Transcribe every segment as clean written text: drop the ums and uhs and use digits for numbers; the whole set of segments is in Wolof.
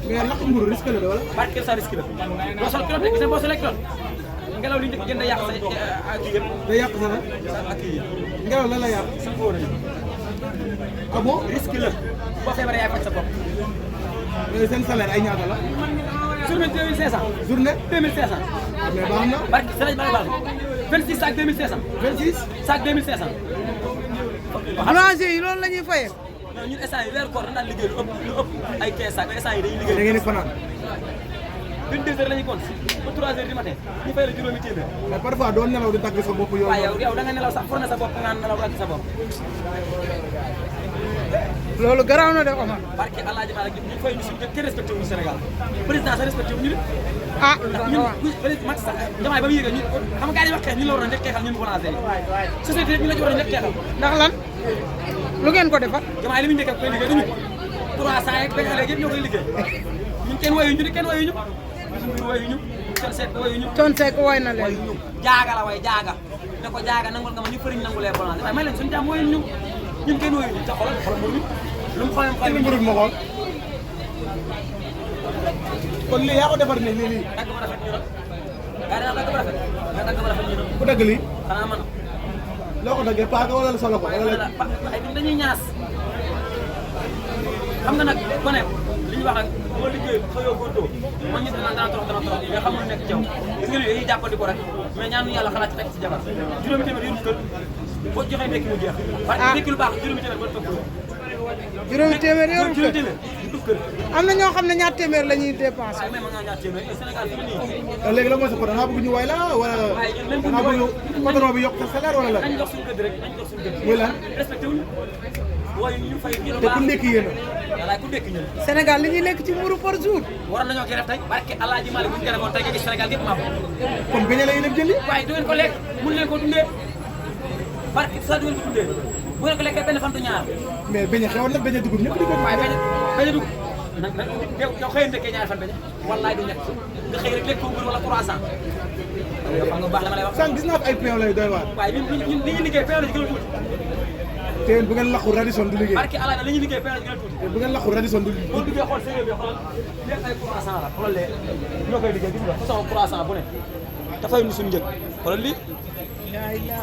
mais lakk mburu risque la de wala. barke sa risque la boo sol kilo gis nga boo solee kilo ngelaw li njëkk jënd yàq sa kii yëpp. day yàq sa ak kii ngelaw lan la yàq. sa fóor yi. ah bon risque la boo feebaree yaay faj sa bopp. seen salaire ay ñaata la. journée 2500. journée 2500. mais baax na. barke sa lañ baax 26 sac 2500. 26. sac 2500. boulanger yi loolu la ñuy fayee. non ñun instant yi weer koor dañ daan liggéey lu ëpp ay 15 sacs mais instant yi dañuy liggéey. da ngeen di fanaan. 22 heures la ñuy compte ba 3 heures du matin ñu fay la juróomi téeméer. mais parfois doo nelaw di dagg sa bopp yow. waaw yow da nga nelaw sax for na sa bopp nga nelaw dagg sa bopp. loolu garaaw na de Omar. barke Alaaji Maalik ñu fay ñu suñu kenn respecté wu ñu Sénégal président sa respecté wu ñu de. ah ñun président Macky Sall Diomaye ba mu yéegee ñun xam nga gars yi wax xeex ñu la waroon njëkk xeexal ñun boulanger yi société ñu la ci waroon njëkk xeexal. ndax lan lu ngeen ko defal. Diomaye li muy njëkk koy liggéey du ñu 300 yeeg benn léegi yëpp ñoo koy liggéey ñun kenn wayu ñu de kenn wayu ñu suñu wayu ñu Thione Seck wayu ñu. Thione Seck woy na leen. jaaga la way jaaga ne ko jaaga nangul nga ma ñu fëriñ nangulee boulanger waaye may leen suñu jàmm wayu ñu ñun kenn wayu ñu te xoolal xoolal mburu mi lu mu xoolal xoolal mburu ma xool. kon lii yaa ko defar ne lii. dagg ba rafet ñu doon gaa dina dagg ba rafet nga dagg ba rafet ñu doon. ku dagg lii. xanaa man. loo ko daggee paaka wala solo ko. wala ay dañuy ñaas xam nga nag gone li ñu wax rek boo liggéey xëyoo góortoo man ñu dana torox mais xam nga nekk jaw gis nga ni dañuy jàppandi ko rek mais ñaanu yàlla xalaat ci teg ci jabar juróomi téeméer yorul kër boo joxee ndekki mu jeex parce que ndekki lu baax juróomi téeméer ba toog juróomi téeméer yorul kër juróomi téeméer du kër am na ñoo xam ne ñaar téeméer la ñuy dépensé. waaye même nga ñaar téeméer Sénégal fi mu nii léegi la mooy sa ko da ngaa bëgg ñu way la wala da ngaa bëgg patron bi yokk sa salaire wala la. nañ jox suñu gëdd rek nañ jox suñu gëdd muy lan. respecté wuñu waaye ñu fay ñu te ku ndekki yéen a. walaay ku ndekki ñun Sénégal li ñuy lekk ci mburu par jour. waroon nañoo koy def tey barke Alaaji Maalik bu ñu ko defoon tey nga gis Sénégal gépp maa ko kon beñe la yéen a jëndi. waaye du ngeen ko lekk mun leen ko dundee barke sax du ngeen ko dundee bu ngeen ko lekkee benn fan du ñaar mais beñe xewoon na beñe dugub ñëpp di ko. waaye bañ a dugg nag yow xëy na ñaari fan bañ wallaay du ñett nga xëy rek lekk ko mbir wala 300 yow xam nga bu baax la ma lay wax. sànq gis naa fi ay peew lay doy waar. waaye ñun li ñuy liggéey peew la ci gën a tuuti. te yéen bu ngeen laqu Radisson du liggéey. barke Alaaji li ñuy liggéey peew la ci gën a tuuti. te bu ngeen laqu Radisson du liggéey. boo duggee xool séeréer bi xoolal léegi ay 300 la xoolal lee ñoo koy liggéey gis nga façon 300 bu ne dafay nu suñu njëg xoolal lii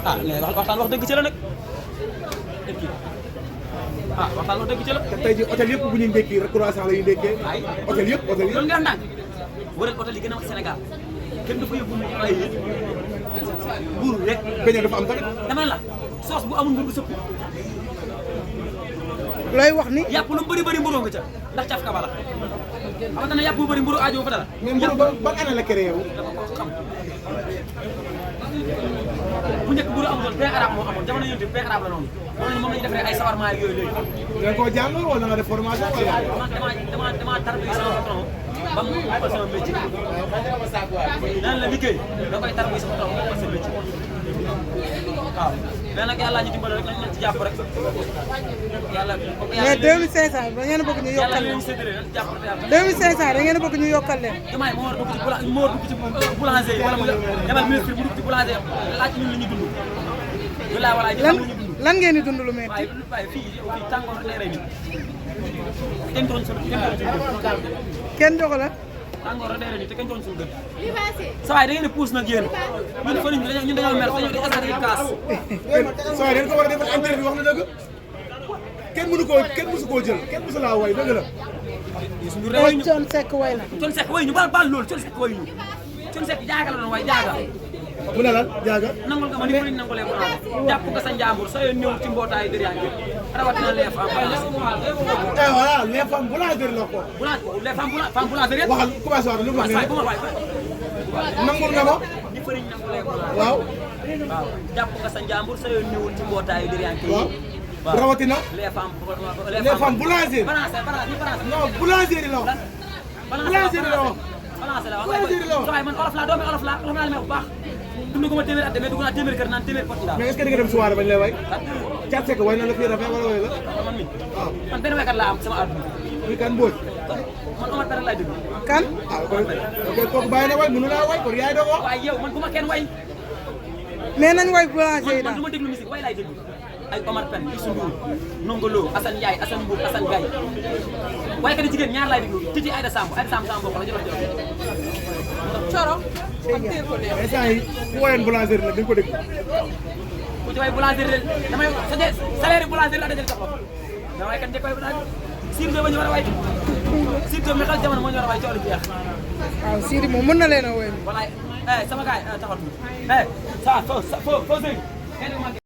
ah mais waxtaan wax dëgg ci la nag ah waxtaan wax dëgg ci la. te tey jii hôtel yëpp bu ñuy ndékki rek croissant la ñuy ndékkee. ay hôtel yëpp hôtel yëpp. loolu nga ndànk wëral hôtel yi gën a mag Sénégal kenn dafa yóbbu ay buur rek beñe dafa am tamit. dama la soos bu amul mbur bu sëpp looy wax ni. yàpp lu bëri bëri mburoo nga ca ndax caf kaba la xamante ne yàpp bu bëri mburu aajo fa dara mais mburu ban année la créé wu. dama ko xam bu njëkk mburu amuloon pain arabe moo amoon jamono yonte pain arabe la noonu moom lañu defaree ay sawarma ak yooyu léegi da nga koo jàng wala nga def formation wala. dama tarbi sama patron ba mu ko sama métier naan la liggéey da koy tarbi sama patron ba mu ko sa métier waaw mais nag yàlla ñu dimbale rek nañ ci jàpp rek yàlla mais 2500 da ngeen a bëgg ñu yokkal yàlla leen. ñu séddale nañ ci jàpp rek 2500 da ngeen a bëgg ñu yokkal leen. Diomaye moo war a dugg ci boulanger yi wala mu demal ministre bu dugg ci boulanger laaj ñun li ñuy dund bilaay walaay ñu xam lu ñu dund lan ngeen di dund lu metti. waaye fii tàngoor day rey nit kenn doon suñu kenn jox la. tàngoor day rey nit te kenn doon suñu gën sa waay da ngeen di puus nag yéen ñun fa ñun dañoo mer dañoo di askan yi kaas soo dañ ko war a defal interview wax na dëgg kenn mësu koo jël kenn mësu laa way dëgg la. suñu réew ñu Thione Seck way na. Thione Seck way ñu baal loolu Thione Seck way ñu Thione Seck jaaga la doon way jaaga mu ne lan jaaga. nangul nga ma ni fëriñ nangulee ko naan jàpp nga sa njàmbur sa yoon ñëw ci mbootaayu dëriyan gi rawatina les femmes voilà les femmes boulangerie la ko. les femmes boulangerie waxal commencé wax lu mu wax waay bu nii ma waay nangul nga ma. ni fëriñ nangulee ko naan waaw. waaw jàpp nga sa njàmbur sa yoon ñëwul ci mbootaayu dëriyan gi waaw rawatina. les femmes boulangerie. français non boulangerie la wax. boulangerie la wax. français la wax boulangerie la wax. waaye man olof laa doomi olof laa li may wax bu baax dund ko ma téeméer at mais dugg naa téeméer kër naan téeméer pot daal mais est-ce que di nga dem soirée bañ lay way. Thiat Seck way na la fii rafet wala way la. man mi waaw. man benn waykat laa am sama àdduna muy kan Mbodj. man Omar Pérez laay déglu kan. ah kon kooku bàyyi na way mënu laa way kon yaay doog wax. waaye yow man bu ma kenn way mais nañ way boulanger yi man daal. du ma déglu musique way laay déglu ay Omar Pène Youssou Ndour Ndongo Lo Assane Ndiaye Assane Mbour Assane Gaye waaye kat jigéen ñaar laay déglu Titi Aïda Samb sama mbokk la jëloon Coro. ak teel ko neex. instant yi ku woyoon boulangerie nag dañ ko dégg. ku ci way boulangerie damay salaire boulangerie la dajal sa bopp mais waaye kat njëkk way boulangerie Sidy Diop ñu war a way Sidy Diop mi xel jamono moo ñu war a way coono jeex. waaw Sidy moom mën na leen a woy. walaay sama gars yi taxaw tuuti ça foo sëy